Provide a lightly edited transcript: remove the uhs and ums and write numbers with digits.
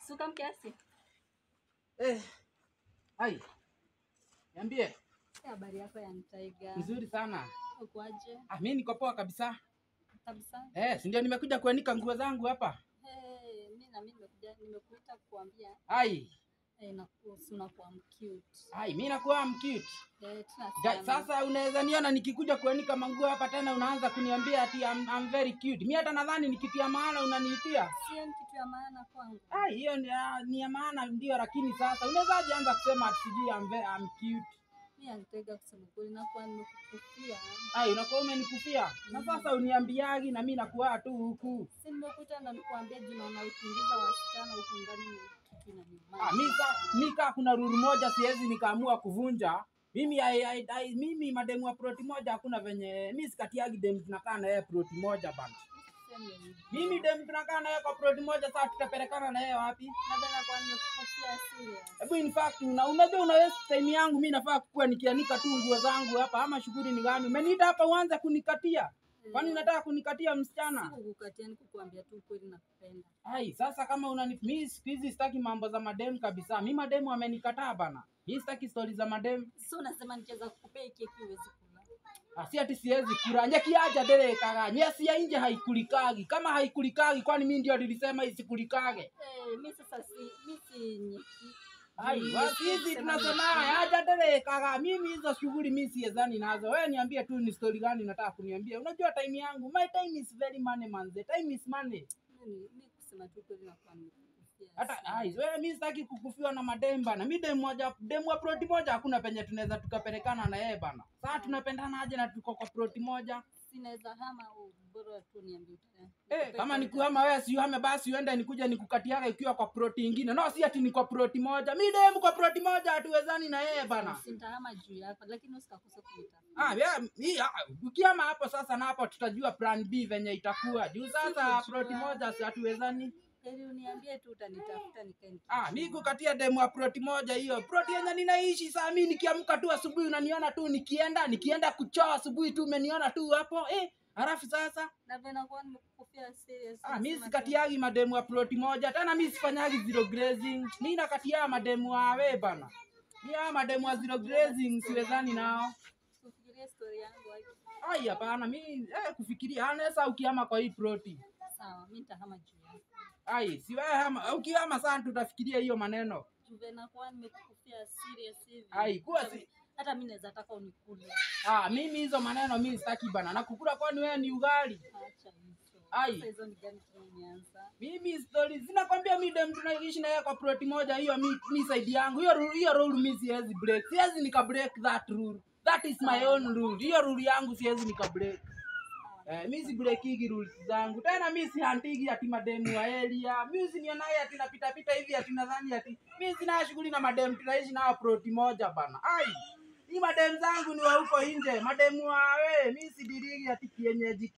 Suka mkiasi. Hai. Niambie. Habari yako ya Mtaiga? Nzuri sana. Uko aje? Ah, mimi niko poa kabisa. Kabisa. Si ndio nimekuja kuanika nguo zangu hapa. Mimi na mimi nimekuja, nimekuita kukuambia. Hai. Na unakuwa cute. Hai, mimi nakuwa cute. Tena sasa unaweza niona nikikuja kuanika manguo hapa tena unaanza kuniambia ati I'm very cute. Mimi hata nadhani ni kitu ya maana unaniitia. Sio ni kitu ya maana kwangu. Ai, hiyo ni ya maana ndio, lakini sasa unaweza anza kusema ati sijui I'm cute. Mimi nataka kusema kweli na kwa nimekufia. Ai, unakuwa umenikufia. Na sasa uniambiagi na mimi nakuwa tu huku. Si nimekuita na nikuambia juu naona ukiingiza wasichana huku ndani ni kitu inaniuma. Ah, mimi kaa kuna rule moja siwezi nikaamua kuvunja. Mimi mimi mademu wa ploti moja hakuna venye mimi sikatiagi demu tunakaa na yeye ploti moja bana. Mimi demu tunakaa na yeye kwa ploti moja, sasa tutapelekana na yeye wapi? Labda kwa nimekufia serious. Hebu in fact unajua una waste time yangu, mimi nafaa kukua nikianika tu nguo zangu hapa, ama shughuli ni gani? Umeniita hapa uanze kunikatia. Kwani unataka kunikatia msichana? Sikukukatia, nikukuambia tu kweli nakupenda. Ai, sasa kama mimi siku hizi sitaki mambo za mademu kabisa. Mimi mademu amenikataa bana. Mimi sitaki stories za mademu. Sio unasema nicheza kukupea keki huwezi kula. Si ati siwezi kula. Nyekiaja dere kaga. Nyesi ya nje haikulikagi. Kama haikulikagi kwani mimi ndio nilisema isikulikage? Mimi sasa mimi si nyeki. Ai, hizi tunasema aja dere kaga. Mimi hizo shughuli mimi siezani nazo. Wewe niambie tu ni story gani unataka kuniambia. Unajua time yangu. My time is very money man. The time is money. Mimi kusema tu kweli nakwambia. Hata ai, wewe mimi sitaki kukufiwa na mademu bana. Mimi demu moja, demu wa ploti moja hakuna penye tunaweza tukapelekana na yeye bana. Sasa tunapendana aje na tuko kwa ploti moja? Sinaweza hama au bora tu niambie. Kama nikuhama wewe si uhame basi uende nikuja nikukatiaga ikiwa kwa ploti nyingine. No, si ati ni kwa ploti moja. Mimi demu kwa ploti moja hatuwezani na yeye bana. Sintahama juu yako lakini usikakosa kunita. Ukihama hapo sasa na hapo tutajua plan B venye itakuwa. Juu sasa ploti moja si hatuwezani. Heri uniambie tu utanitafuta nikae. Mimi kukatia demu wa ploti moja hiyo. Ploti yenye ninaishi saa mimi nikiamka tu asubuhi unaniona tu nikienda kuchoa asubuhi tu umeniona tu hapo. Halafu sasa na vena kwa nimekukufia serious. Mimi sikatiagi mademu wa ploti moja. Tena mimi sifanyagi zero grazing. Mimi nakatia mademu wa wewe bana. Mimi mademu wa zero grazing siwezani nao. Kufikiria story yangu wapi? Ai, hapana mimi kufikiria anaweza ukihama kwa hii ploti. Sawa, mimi nitahama juu yako. Ai, si wewe hama, ukihama sana tutafikiria hiyo maneno. Juvena kwa nimekukufia serious hivi. Ai, kuwa si hata mimi naweza taka unikule. Mimi hizo maneno mimi sitaki bana. Nakukula kwani wewe ni ugali? Acha hizo. Ai. Sasa hizo ni gani tumeanza? Mimi stories zinakwambia mimi dem tunaishi na yeye kwa ploti moja hiyo mimi side yangu. Hiyo rule mimi siwezi break. Siwezi nika break that rule. That is my own rule. Hiyo rule yangu siwezi nika break. Mimi si breakigi rules zangu. Tena mimi si hantigi ati mademu wa area. Mimi si nionaye ati napita pita hivi ati nadhani ati mimi sina shughuli na mademu tunaishi nao ploti moja bana. Ai, hii mademu zangu ni wa huko nje. Mademu wa wewe, mimi si dirigi ati kienyeji.